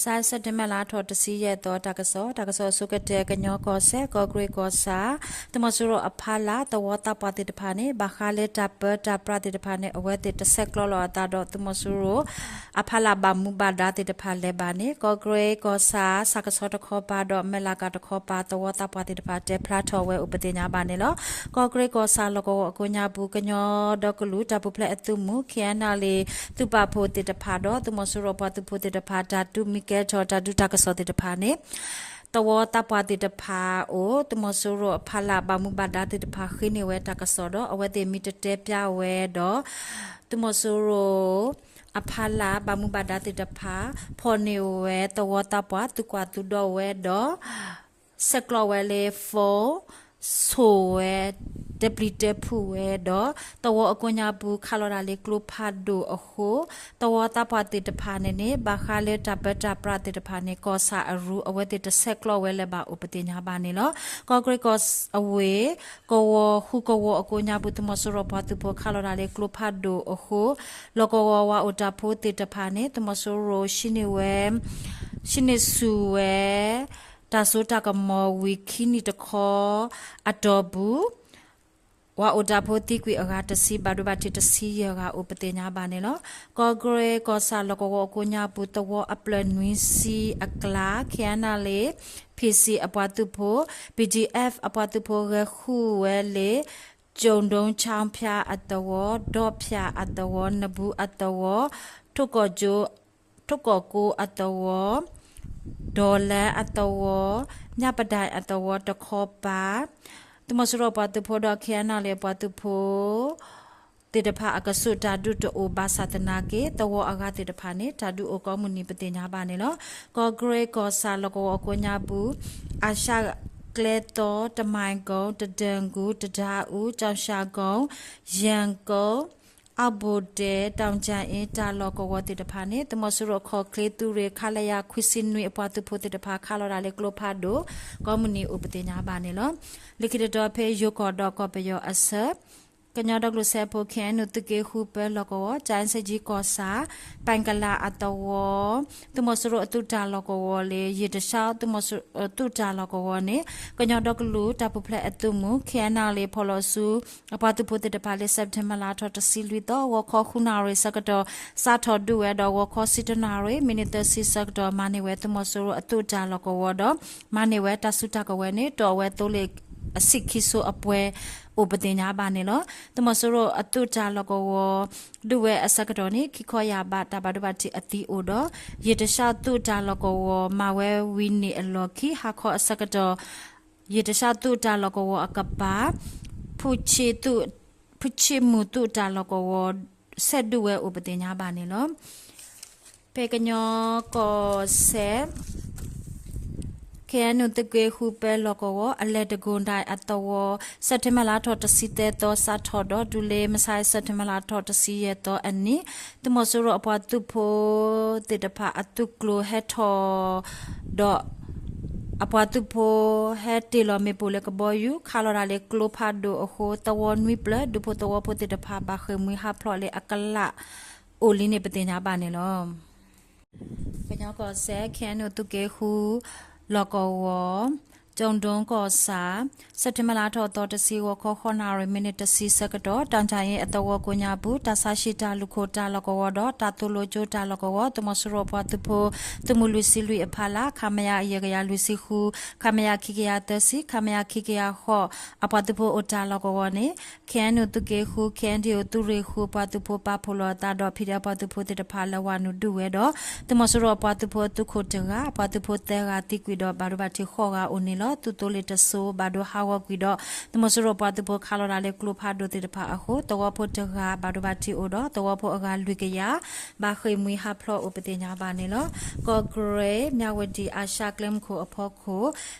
စဲးပထ့ဘၢၣ်လါထီၣ်တဆံယဲၢ်သီ တၢ်ကစီၣ်, တၢ်ကစီၣ်အဆိကတၢၢ် ကညီကီၢ်စဲၣ် ကီၢ်ကရ့ၣ်ကီၢ်ဆၣ် သုးမီၤစိရိၤအဖီလာ် သဝီသးပှၢ်သ့ၣ်တဖၣ်န့ၣ် ဘၣ်ဃးလၢတၢ်ပၢတၢ်ပြးသ့ၣ်တဖၣ်န့ၣ် အဝဲသ့ၣ်တဆဲးကျိးလိာ်အသးဒီး သုးမီၤစိရိၤအဖီလာ်ဘၣ်မူဘၣ်ဒါသ့ၣ်တဖၣ်လဲၤဘၣ်န့ၣ် ကီၢ်ကရ့ၣ်ကီၢ်ဆၣ် ဆၣ်ကဆီတခီပၤဒီး မဲၢ်လးကၤတခီပၤ သဝီသးပှၢ်သ့ၣ်တဖၣ်တဲဖျါထီၣ်ဝဲအိၣ်ပသ့ၣ်ညါဘၣ်န့ၣ်လီၤ. ကီၢ်ကရ့ၣ်ကီၢ်ဆၣ်လီၢ်ကဝီၤအကိးညါပူၤ ကညီဒီကလုာ်တၢ်ပူၤဖျဲးအသုးမုၢ် ခ့ၣ်အဲၣ်ယူၣ်ၣ် သုးပာ်ဖှိၣ်သ့ၣ်တဖၣ်ဒီး သုးမီၤစိရိၤပှၤသုးဖိသ့ၣ်တဖၣ် တၢ်တုၤမံၤကဲထီၣ် တၢ်ဒုးတၢ်ကစီၣ်သ့ၣ်တဖၣ်န့ၣ် သဝီသးပှၢ်သ့ၣ်တဖၣ်အိၣ် သုးမီၤစိရိၤအဖီလာ်ဘၣ်မူဘၣ်ဒါသ့ၣ်တဖၣ် ဃ့န့ၢ်ဝဲတၢ်ကစီၣ်ဒီး အဝဲသ့ၣ်မ့ၢ်တတဲဖျါဝဲဒီး သုးမီၤစိရိၤအဖီလာ်ဘၣ်မူဘၣ်ဒါသ့ၣ်တဖၣ် ဖီၣ်န့ၢ်ဝဲသဝီသးပှၢ် သုးကွၢ်သုးဒီဝဲဒီး ဆဲးကျိးဝဲလၢ phone ဆိၣ်ဝဲ တပျံၤတဖုၣ်ဝဲဒီး သဝီအကိးညါပူၤ ခးလီၤတၢ်လၢကျိဖးဒိၣ်အဃိ သဝီသးပှၢ်သ့ၣ်တဖၣ်န့ၣ်န့ၣ် ဘၣ်ဃးလၢတၢ်ပၢတၢ်ပြးသ့ၣ်တဖၣ်န့ၣ် ကီၢ်ဆၣ်အရူ အဝဲသ့ၣ်တဆဲးကျိးဝဲလၢၤဘၣ်အိၣ်ပသ့ၣ်ညါဘၣ်န့ၣ်လီၤ. ကီၢ်ကရ့ၣ်ကီၢ်အဝ့ၢ် ကဝီၤဃုကဝီၤအကိးညါပူၤ သုးမီၤစိရိၤပှၤသုးဖိ ခးလီၤတၢ်လၢကျိဖးဒိၣ်အဃိ လီၢ်ကဝီၤဝၤအိၣ်တၢ်ဖိသ့ၣ်တဖၣ်န့ၣ် သုးမီၤစိရိၤ ဟံးန့ၢ်ဝဲ ဟံးန့ၢ်ဆူၣ်ဝဲ တၢ်စိတၢ်ကမီၤဝံၤခံနံၣ်တခီအတီၢ်ပူၤ ဝၤအိၣ်တၢ်ဖိသံကွံာ်အဂၤတဆံ ဘၣ်ဒိဘၣ်ထံးတဆံယဲၢ်ဂၤအိၣ်ပသ့ၣ်ညါဘၣ်န့ၣ်လီၤ. ကီၢ်ကရ့ၣ်ကီၢ်ဆၣ်လီၢ်ကဝီၤအကိးညါပူၤ သဝီအဖျၢၣ်နွံဆံအကျါ ခ့ၣ်အဲၣ်ယူၣ်ၣ် PC အပှၤသုးဖိ PDF အပှၤသုးဖိ ဂဲၤဃုဝဲလၢ ကၠိၣ်ဒိၣ် ချီဖၠၣ်အသဝီ ဒီဖၠၣ်အသဝီ နဘူးအသဝီ ထိၣ်ကီၢ်ကၠိ ထိၣ်ကီၢ်ကိအသဝီ ဒီးလၢအသဝီ ညၣ်ပဒၣ်အသဝီတခီပၤ သုးမီၤစိရိၤပှၤသုးဖိဒီး ခ့ၣ်အဲၣ်ယူၣ်ၣ်ပှၤသုးဖိ သ့ၣ်တဖၣ်အကဆူးတၢ်ဒုးတအိၣ်ဘၣ်ဆၣ်သနာ်က့ သဝီအဂၤသ့ၣ်တဖၣ်န့ၣ် တၢ်ဒုးအိၣ်ကိးမုၢ်နံၤပသ့ၣ်ညါဘၣ်န့ၣ်လီၤ. ကီၢ်ကရ့ၣ်ကီၢ်ဆၣ်လီၢ်ကဝီၤအကိးညါပူၤ အၡၣ်ကျဲသီ တမံၤကိၣ် တဒၢၣ်ဂုၣ် တဒါအူ ကၠီၣ်ၡၣ်ကိၣ် ယဲၢ်ကိၣ် အၣ်ဘိၣ်ဒဲး တီၣ်ကၠၣ်အ့ တၢ်လီၢ်ကဝီၤသ့ၣ်တဖၣ်န့ၣ် သုးမီၤစိရိၤခီၣ်ချ့သုးရ့ၣ် ခလရ ခွံဆံနွံ အပှၤသုးဖိသ့ၣ်တဖၣ် ခးလီၤတၢ်လၢကျိဖးဒိၣ် ကိးမုၢ်နံၤအိၣ်ပသ့ၣ်ညါဘၣ်န့ၣ်လီၤ. လၢခံတတီၤဖဲယိၤကီၢ်ဒီးကီၢ်ပယီၤအဆၢ ကညီဒီကလုာ်စၢဖှိၣ် ခ့ၣ်အဲၣ်ယူၣ်ၣ် သုးက့ဃု ပၢလီၢ်ကဝီၤ ကၠၣ်အ့စ့ကၠံကီၢ်ဆၣ် ပၣ်ကလၤအသဝီ သုးမီၤစိရိၤအသုးတၢ်လီၢ်ကဝီၤလၢ ယံာ်တဆှီ သုးမီၤစိရိၤအသုးတၢ်လီၢ်ကဝီၤန့ၣ် ကညီဒီကလုာ်တၢ်ပူၤဖျဲးအသုးမုၢ် ခ့ၣ်အဲၣ်ယူၣ်ၣ် ဖီၣ်လီၤဆူ အပှၤသုးဖိသ့ၣ်တဖၣ်လၢ စဲးပထ့ဘၢၣ်လါထီၣ် တဆံလွံၢ်သီ ဂီၤခီဃုနၣ်ရံၣ်ဆၢကတီၢ် စးထီၣ်ဒုးဝဲဒီး ဂီၤခီဆံတၢနၣ်ရံၣ် မံးနံးသၢဆံဆၢကတီၢ် မၤန့ၢ်ဝဲသုးမီၤစိရိၤအသုးတၢ်လီၢ်ကဝီၤဒီး မၤန့ၢ်ဝဲတၢ်စုတၢ်ကဝဲၤန့ၣ် တီၢ်ဝဲသိလ့ၣ်အဆံးခံဆိအပှဲၤ အိၣ်ပသ့ၣ်ညါဘၣ်န့ၣ်လီၤ. သုးမီၤစိရိၤအသုးတၢ်လီၢ်ကဝီၤ ဒုးဝဲအဆၢကတီၢ်န့ၣ် ခံခီယၢ်ဘး တၢ်ဘၣ်ဒိဘၣ်ထံးအသံအိၣ်ဒီး ယံာ်တဆှီသုးတၢ်လီၢ်ကဝီၤ မၤဝဲဝံၤန့ၣ်အလီၢ်ခံ ဟါခီအဆၢကတီၢ် ယံာ်တဆှီသုးတၢ်လီၢ်ကဝီၤအကပၤ ဖုဆ့သုး ဖုဆ့မုၢ်သုးတၢ်လီၢ်ကဝီၤ ဆဲးဒုးဝဲအိၣ်ပသ့ၣ်ညါဘၣ်န့ၣ်လီၤ. ဖဲကညီကီၢ်စဲၣ် ခ့ၣ်အဲၣ်ယူၣ်ၣ် သုးက့ဃု ပၢလီၢ်ကဝီၤ အလဲၤတကိၣ်ဒၣ်အသဝီ စဲးပထ့ဘၢၣ်လါထီၣ် တဆံသၢသီ စးထီၣ်ဒီး တုၤလၢမုၢ်ဆါ စဲးပထ့ဘၢၣ်လါထီၣ် တဆံယဲၢ်သီအနံၤ သုးမီၤစိရိၤအပှၤသုးဖိသ့ၣ်တဖၣ် အသုးကျိၤဟဲထီၣ်ဒီး အပှၤသုးဖိဟဲတ့ၢ်လီၤမ့ၣ်ပိၢ်လၢကဘီယူၤ ခးလီၤတၢ်လၢကျိဖးဒိၣ်အဃိ သဝီနွံဖျၢၣ် ဒူဖိသဝီဖိသ့ၣ်တဖၣ် ဘၣ်ဃ့ၢ်မှံဟးဖျိးလၢအကလးအိၣ်လံန့ၣ် ပသ့ၣ်ညါဘၣ်န့ၣ်လီၤ. ကညီကီၢ်စဲၣ် ခ့ၣ်အဲၣ်ယူၣ်ၣ် သုးက့ဃု လီၢ်ကဝီၤ ကၠိၣ်ဒိၣ်ကီၢ်ဆၣ် စဲးပထ့ဘၢၣ်လါထီၣ်သီ တဆံ ဂီၤခီဃိးနၣ်ရံၣ် မံးနံးတဆံဆၢကတီၢ် တီၣ်ကၠၣ်အ့အသဝီကိးညါပူၤ တၢ်ဆါဟံၣ်တၢ်လူၢ်ခိၣ်တၢ်လီၢ်ကဝီၤဒီး တၢ်သိၣ်လိကၠိတၢ်လီၢ်ကဝီၤ သုးမီၤစိရိၤအပှၤသုးဖိ သုးမုၢ်လွံၢ်ဆံလွံၢ်အဖီလာ် ခမရ ယဲၢ်ကယၤလွံၢ်ဆံဃု ခမရ ခံကယၤသၢဆံ ခမရ ခံကယၤဃိး အပှၤသုးဖိအိၣ်တၢ်လီၢ်ကဝီၤန့ၣ် ခ့ၣ်အဲၣ်ယူၣ်ၣ် သုးက့ဃု ခ့ၣ်အဲၣ်ဒံၣ်အိၣ် သုးရ့ၣ်ဃု အပှၤသုးဖိပာ်ဖှိၣ်လိာ်အသးဒီး ဖံးဒဲးအပှၤသုးဖိသ့ၣ်တဖၣ်လၢဝၤနုာ်ဒုးဝဲဒီး သုးမီၤစိရိၤအပှၤသုးဖိအသုးခိၣ်တဂၤ အပှၤသုးဖိသၢဂၤသံကွံာ်ဒီး ဘၣ်ဒိဘၣ်ထံးဃိးဂၤအိၣ်န့ၣ်လီၤ. သုးသိလ့ၣ်တစိၤ ဘၣ်ဒိဟးဂီၤကွံာ်ဒီး သုးမီၤစိရိၤအပှၤသုးဖိခးလီၤတၢ်လၢကျိဖးဒိၣ်သ့ၣ်တဖၣ်အဃိ သဝီဖိတဂၤဘၣ်ဒိဘၣ်ထံးအိၣ်ဒီး သဝီဖိအဂၤလွံၢ်ကယၤ ဘၣ်ဃ့ၢ်မှံဟးဖျိးအိၣ်ပသ့ၣ်ညါဘၣ်န့ၣ်လီၤ. ကီၢ်ကရ့ၣ် မၠၣ်ဝတံၣ် အၡၣ်ကျဲမုၢ်ခိၣ်အဖီခိၣ်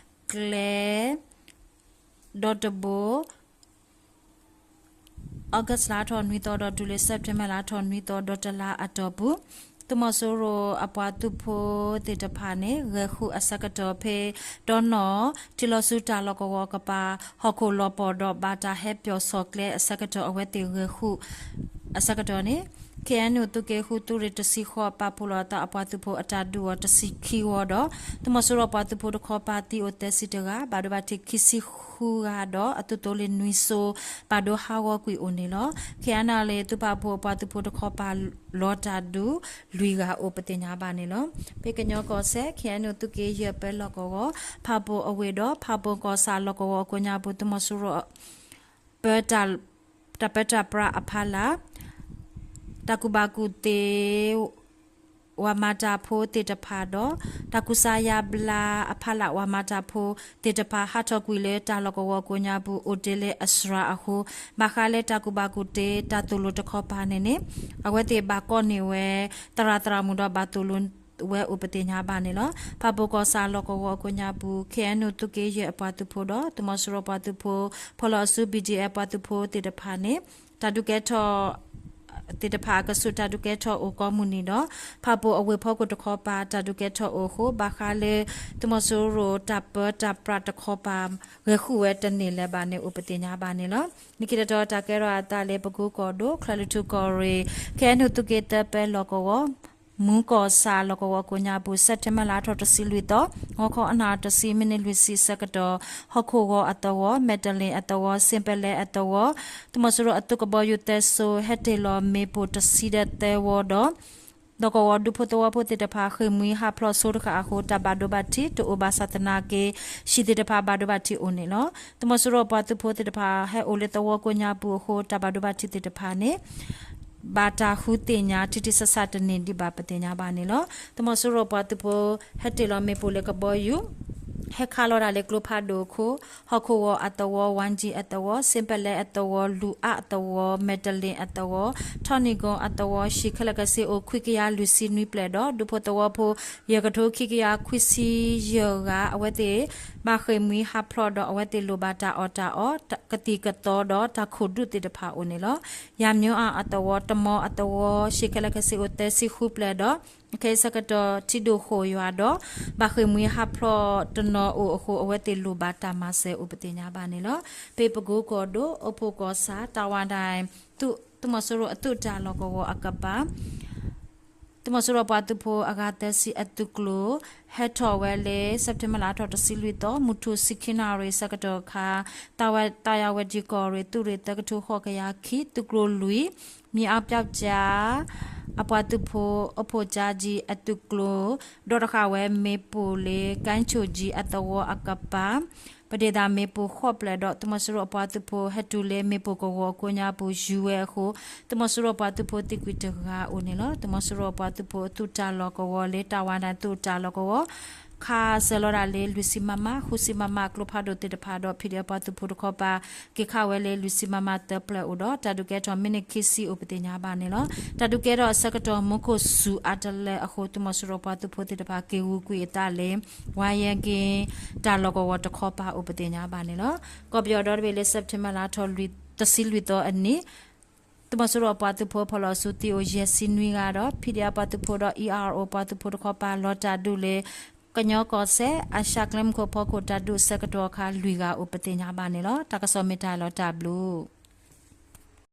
ကျဲ ဒီတဘိ August လါထီၣ်နွံသီဒီး တုၤလၢ September လါထီၣ်နွံသီဒီးတလါအတီၢ်ပူၤ သုးမီၤစိရိၤအပှၤသုးဖိသ့ၣ်တဖၣ်န့ၣ် ဂဲၤဃုအဆၢကတီၢ်ဖဲ တီနီၣ် ထံလီၤဆူတၢ်လီၢ်ကဝီၤအကပၤ ဟီၣ်ခိၣ်လီၤပှီၢ်ဒီး ဘၣ်တၢ်ဟဲပၠီၣ်ဆီၣ်ကျဲအဆၢကတီၢ် အဝဲသ့ၣ်ဂဲၤဃုအဆၢကတီၢ်န့ၣ် ခ့ၣ်အဲၣ်ယူၣ် သုးက့ဃု သုးရ့ၣ်တဆံဃိး ပာ်ဖှိၣ်လီၤအသးအပှၤသုးဖိအတၢ်ဒုးအီၤတဆံခံဝီဒီး သုးမီၤစိရိၤပှၤသုးဖိတခီပၤသံအိၣ်သၢဆံတဂၤ ဘၣ်ဒိဘၣ်ထံးခံဆံဃုဂၤဒီး အသုးသိလ့ၣ်နွံစိ ဘၣ်ဒိဟးဂီၤကွံာ်အိၣ်န့ၣ်လီၤ. ခ့ၣ်အဲၣ်ယူၣ် သုးပာ်ဖှိၣ်အပှၤသုးဖိတခီပၤလီၤတၢ်ဒုး လွံၢ်ဂၤအိၣ်ပသ့ၣ်ညါဘၣ်န့ၣ်လီၤ. ဖဲကညီကီၢ်စဲၣ် ခ့ၣ်အဲၣ်ယူၣ် သုးက့ယဲၢ်ပၢလီၢ်ကဝီၤ ဖၣ်ပူၣ်အဝ့ၢ်ဒီး ဖၣ်ပူၣ်ကီၢ်ဆၣ်လီၢ်ကဝီၤအကိးညါပူၤ သုးမီၤစိရိၤ ပၢ တၢ်ပၢတၢ်ပြးအဖီလာ် တၢ်ကူၣ်ဘၣ်ကူၣ်သ့ ပှၤမၤတၢ်ဖိသ့ၣ်တဖၣ်ဒီး တၢ်ကူၣ်ဆါယါဘျါအဖီလာ် ပှၤမၤတၢ်ဖိသ့ၣ်တဖၣ် ဟးထီၣ်ကွံာ်လၢတၢ်လီၢ်ကဝီၤကိးညါပူၤ အိၣ်တ့ၢ်လၢအစှၤအဃိ ဘၣ်ဃးလၢတၢ်ကူၣ်ဘၣ်ကူၣ်သ့ တၢ်သိၣ်လိတခီပၤန့ၣ်န့ၣ် အဝဲသ့ၣ်ဘၣ်ကိးန့ၢ်ဝဲ သရၣ်သရၣ်မုၣ်ဒီးဘၣ်သိၣ်လိ ဝဲအိၣ်ပသ့ၣ်ညါဘၣ်န့ၣ်လီၤ. ဖၣ်ပူၣ်ကီၢ်ဆၣ်လီၢ်ကဝီၤအကိးညါပူၤ ခ့ၣ်အဲၣ်ယူၣ် သုးက့ယဲၢ်အပှၤသုးဖိဒီး သုးမီၤစိရိၤပှၤသုးဖိ ဖီၣ်လီၤအစု ပီၣ်ဒံၣ်အဲၣ် ပှၤသုးဖိသ့ၣ်တဖၣ်န့ၣ် တၢ်ဒုးကဲထီၣ် သ့ၣ်တဖၣ်အကဆူး တၢ်ဒုးကဲထီၣ်အိၣ်ကိးမုၢ်နံၤဒီး ဖၣ်ပူၣ်အဝ့ၢ်ဖီခိၣ်တခီပၤ တၢ်ဒုးကဲထီၣ်အိၣ်အဃိ ဘၣ်ဃးလၢ သုးမီၤစိရိၤတၢ်ပၢတၢ်ပြးတခီပၤ ဂဲၤဃုာ်ဝဲတန့ၢ်လၢၤဘၣ်န့ၣ် အိၣ်ပသ့ၣ်ညါဘၣ်န့ၣ်လီၤ. လၢခံတတီၤ တၢ်ကဲထီၣ်အသးလၢ ပကူကီၢ်ဒိၣ် ချၢၣ်လွံၢ်ထူၣ်ကီၢ်ရ့ၣ် ခ့ၣ်အဲၣ်ယူၣ် သုးက့သၢပၢလီၢ်ကဝီၤ မူၤကီၢ်ဆၣ်လီၢ်ကဝီၤကိးညါပူၤ စဲးပထ့ဘၢၣ်လါထီၣ်တဆံလွံၢ်သီ ဂီၤခီအနၣ်တဆံ မံးနံးလွံၢ်ဆံအဆၢကတီၢ် ဟီၣ်ခိၣ်ဂီၤအသဝီ မဲၣ်တလ့ၣ်အသဝီ စ့ပလဲအသဝီ သုးမီၤစိရိၤအသုးကဘီယူၤသၢစိၤ ဟဲတ့ၢ်လီၤမ့ၣ်ပိၢ်တဆံဒီးသၢဝီဒီး လီၢ်ကဝီၤဒူဖိသဝီဖိသ့ၣ်တဖၣ် ဃ့ၢ်မှံဟးဖျိးဆိတဃၣ်အဃိ တၢ်ဘၣ်ဒိဘၣ်ထံးတအိၣ်ဘၣ်ဆၣ်သနာ်က့ ဟံၣ်သ့ၣ်တဖၣ်ဘၣ်ဒိဘၣ်ထံးအိၣ်န့ၣ်လီၤ. သုးမီၤစိရိၤပှၤသုးဖိသ့ၣ်တဖၣ် ဟဲအိၣ်လၢသဝီကိးညါပူၤအဃိ တၢ်ဘၣ်ဒိဘၣ်ထံးသ့ၣ်တဖၣ်န့ၣ် ဘၣ်တၢ်ဃုသ့ၣ်ညါ ထံထံဆးဆးတန့ၢ်ဒံးဘၣ်ပသ့ၣ်ညါဘၣ်န့ၣ်လီၤ. သုးမီၤစိရိၤပှၤသုးဖိ ဟဲတ့ၢ်လီၤမ့ၣ်ပိၢ်လၢကဘီယူၤ ဟဲခးလီၤတၢ်လၢကျိဖးဒိၣ်အခိၣ် ဟီၣ်ခိၣ်ဂီၤအသဝီ ဝါကၠံအသဝီ စ့ပလဲအသဝီ လူၤအးအသဝီ မဲၣ်တလ့ၣ်အသဝီ ထီနံၣ်ကီၢ်အသဝီ ဟံၣ်ခဲလၢာ်ခဲဆ့အိၣ် ခွံကယၤလွံၢ်ဆံနွံပျဲၢ်ဒီး ဒူဖိသဝီဖိ ယဲၢ်ကထိခံကယၤခွံဆံယဲၢ်ဂၤ အဝဲသ့ၣ် ဘၣ်ဃ့ၢ်မှံဟးဖျိးဒီး အဝဲသ့ၣ်လိၣ်ဘၣ်တၢ်အီၣ်တၢ်အီ ကသံၣ်ကသီဒီး တၢ်ခိၣ်ဒူၣ်သ့ၣ်တဖၣ်အိၣ်န့ၣ်လီၤ. ယၤမၠိအၣ်အသဝီ တမီၤအသဝီ ဟံၣ်ခဲလၢာ်ခဲဆ့အိၣ်သၢဆံဃုပျဲၢ်ဒီး ခဲအံၤဆၢကတီၢ်ထံဒိၣ်ဃိၣ်ယွၤဒီး ဘၣ်ဃ့ၢ်မှံဟးဖျိးတနီၤအိၣ်အဃိ အဝဲသ့ၣ်လိၣ်ဘၣ်တၢ်မၤစၢၤအိၣ်ပသ့ၣ်ညါဘၣ်န့ၣ်လီၤ. ဖဲပကူကီၢ်ဒိၣ် အိၣ်ဖှိၣ်ကီၢ်ဆၣ် တၢ်ဝၢဒၣ် သုးမီၤစိရိၤအသုးတၢ်လီၢ်ကဝီၤအကပၤ သုးမီၤစိရိၤပှၤသုးဖိအဂၤသၢဆံအသုးကျိၤ ဟဲထီၣ်ဝဲလၢ စဲးပထ့ဘၢၣ်လါထီၣ်တဆံလွံၢ်သီ မုၢ်ထူၣ်ဆံခံနၣ်ရံၣ်ဆၢကတီၢ်အခါ သးဝဲသးယၤဝဲဒံကီၢ်ရ့ၣ် သုးရ့ၣ်သၢကထိဃိးကယၤခံ သုးကျိၤလွံၢ် မံအါပျီကၠါ အပှၤသုးဖိ အိၣ်ဖှိၣ်ကၠါကၠံအသုးကျိၤ ဒီးတဃာ်ဝဲမ့ၣ်ပိၢ်လၢ ကၠဲဆိၣ်ကၠံအသဝီအကပၤ ပဒ့ၣ်သးမ့ၣ်ပိၢ်ဃိးပျဲၢ်ဒီး သုးမီၤစိရိၤအပှၤသုးဖိဟဲတုၤလၢမ့ၣ်ပိၢ်ကဝီၤအကိးညါပူၤ ယူၤဝဲအဃိ သုးမီၤစိရိၤအပှၤသုးဖိသံကွံာ်တဂၤအိၣ်န့ၣ်လီၤ. သုးမီၤစိရိၤအပှၤသုးဖိအသုးတၢ်လီၢ်ကဝီၤလၢတၢ်ဝၢဒၣ်သုးတၢ်လီၢ်ကဝီၤ ခးစၢၤလီၤဒၣ်လၢ လွံၢ်ဆံမမ ဃုဆံမမ ကျိဖးဒိၣ်သ့ၣ်တဖၣ်ဒီး PDF ပှၤသုးဖိတခီပၤ က့ၤခးဝဲလၢ လွံၢ်ဆံမမ သၢပျဲၢ်အိၣ်ဒီး တၢ်ဒုးကဲထီၣ်မံးနံးခံဆံအိၣ်ပသ့ၣ်ညါဘၣ်န့ၣ်လီၤ. တၢ်ဒုးကဲထီၣ်အဆၢကတီၢ် မူခိၣ်စူၤအါတလၢအဃိ သုးမီၤစိရိၤပှၤသုးဖိသ့ၣ်တဖၣ် က့ၤဂုာ်ကွံာ်အသးလၢ ဝါယဲက့ တၢ်လီၢ်ကဝီၤတခီပၤအိၣ်ပသ့ၣ်ညါဘၣ်န့ၣ်လီၤ. ကီၢ်ပယီၤဒီတဘ့ၣ်လၢ စဲးပထ့ဘၢၣ်လါထီၣ်လွံၢ် တဆံလွံၢ်သီအနံၤ သုးမီၤစိရိၤအပှၤသုးဖိဖီၣ်လီၤစုသံအိၣ်ယဲၢ်ဆံနွံဂၤဒီး PDF ပှၤသုးဖိဒီး ERO ပှၤသုးဖိတခီပၤလီၤတၢ်ဒုးလၢ ကညီကီၢ်စဲၣ် အၡါကျဲမုၢ်ခိၣ်ဖီခိၣ်တၢ်ဒုးအဆၢကတီၢ်အခါ လွံၢ်ဂၤအိၣ်ပသ့ၣ်ညါဘၣ်န့ၣ်လီၤ. တၢ်ကစီၣ်မ့ၢ်တၢ်လီၤတၢ်ဘျုး